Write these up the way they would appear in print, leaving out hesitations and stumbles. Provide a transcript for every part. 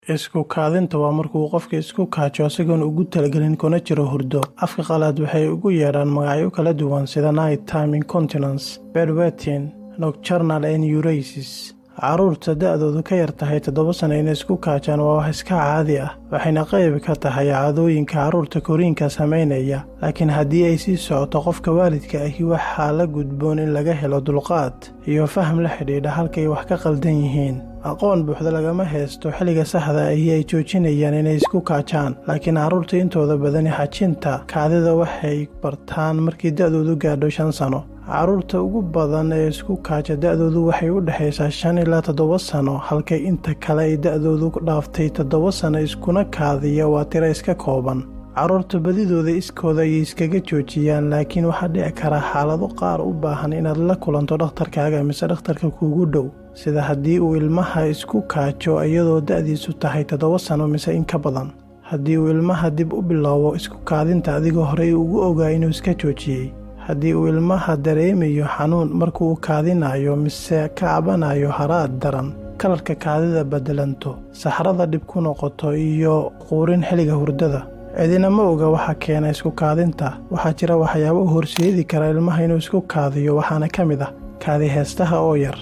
Isku kaadinta waa markuu qofka isku kaajo isagoon ugu talagelin kuna jiro hurdo. Afka qalaad waxay ugu yeedhaan magacyo kala duwan sida night time incontinence, bedwetting, nocturnal enuresis. Carruurta da'doodu ka yar tahay 7 sano inay isku kaajaan waa wax iska caadi ah, waxayna qayb ka tahay caadooyinka carruurta koriinka samaynaya. Laakiin haddii ay sii socoto, qofka waalidka ahi waxaa la gudboon in laga helo dulqaad iyo faham la xidhiidha halkay wax ka qaldan yihiin. Aqoon buuxda lagama haysto xilliga saxda ahi ay joojinayaan inay isku kaajaan, laakiin carruurta intooda badani xajinta kaadida waxay bartaan markii da'doodu gaadho 5 sano. Carruurta ugu badan ee isku kaaja da'doodu waxay u dhexaysaa 5 ilaa 7 sano, halka inta kale ay da'doodu dhaaftay 7 sano iskuna kaadiya waa tiro iska kooban. Carruurta badidooda iskooda ayay iskaga joojiyaan, laakiin waxaa dhici kara xaalado qaar u baahan inaad la kulanto dhakhtarkaaga mise dhakhtarka kuugu dhow, sida haddii uu ilmaha isku kaajo iyadoo da'diisu tahay 7 sano mise in ka badan, haddii uu ilmaha dib u bilowbo isku kaadinta adigoo horey ugu ogaa inuu iska joojiyey, haddii uu ilmaha dareemayo xanuun markuu kaadinayo mise ka cabanayo haraad daran, kalarka kaadida beddelanto, saxrada dhib ku noqoto iyo quurin xilliga hurdada. Cidina ma oga waxa keena isku kaadinta. Waxaa jira waxyaabo u horseedi kara ilmaha inuu isku kaadiyo, waxaana ka mid ah kaadi heestaha oo yar.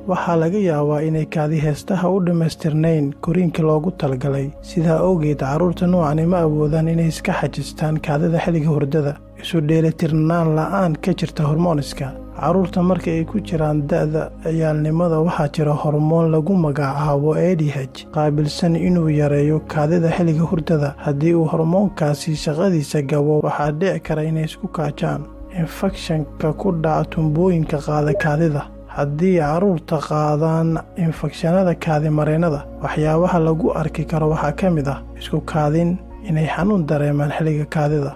Waxaa laga yaabaa inay kaadi heestaha u dhammaystirnayn koriinka loogu talagalay. Sidaa awgeed, carruurta noocani ma awoodaan inay iska xajistaan kaadida xilliga hurdada. Isu dheelitirnaan la'aan ka jirta hormooniska. Carruurta marka ay ku jiraan da'da ciyaalnimada, waxaa jira hormoon lagu magacaabo ADH qaabilsan inuu yareeyo kaadida xilliga hurdada. Haddii uu hormoonkaasi shaqadiisa gabo, waxaa dhici kara inay isku kaajaan. Infekshanka ku dhaca tumbooyinka qaada kaadida. Haddii carruurta qaadaan infekshanada kaadi-mareennada, waxyaabaha lagu arki karo waxaa ka mid ah isku kaadin, inay xanuun dareemaan xilliga kaadida,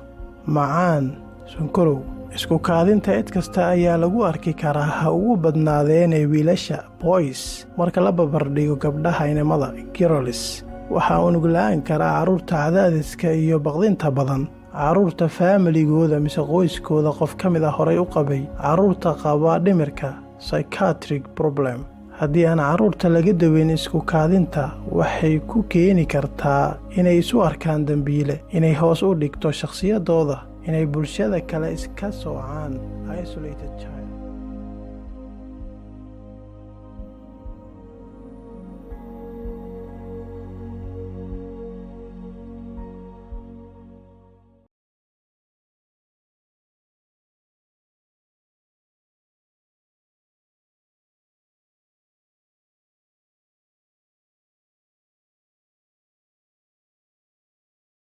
macaan, sonkorow. Isku kaadinta cid kasta ayaa lagu arki karaa, ha ugu badnaadeenee wiilasha, boys, marka la barbardhigo gabdhaha, inamada, girls. Waxaa unugla-aan karaa carruurta cadaadiska iyo baqdinta badan, carruurta faamiligooda mise qoyskooda qof ka mid ah horay u qabay, carruurta qaba dhimirka, psychiatric problem. Haddii aan carruurta laga daweyn isku kaadinta, waxay ku keeni kartaa inay isu arkaan dembiile, inay hoos u dhigto shakhsiyadooda, inay bulshada kale iska soocaan, isolated child.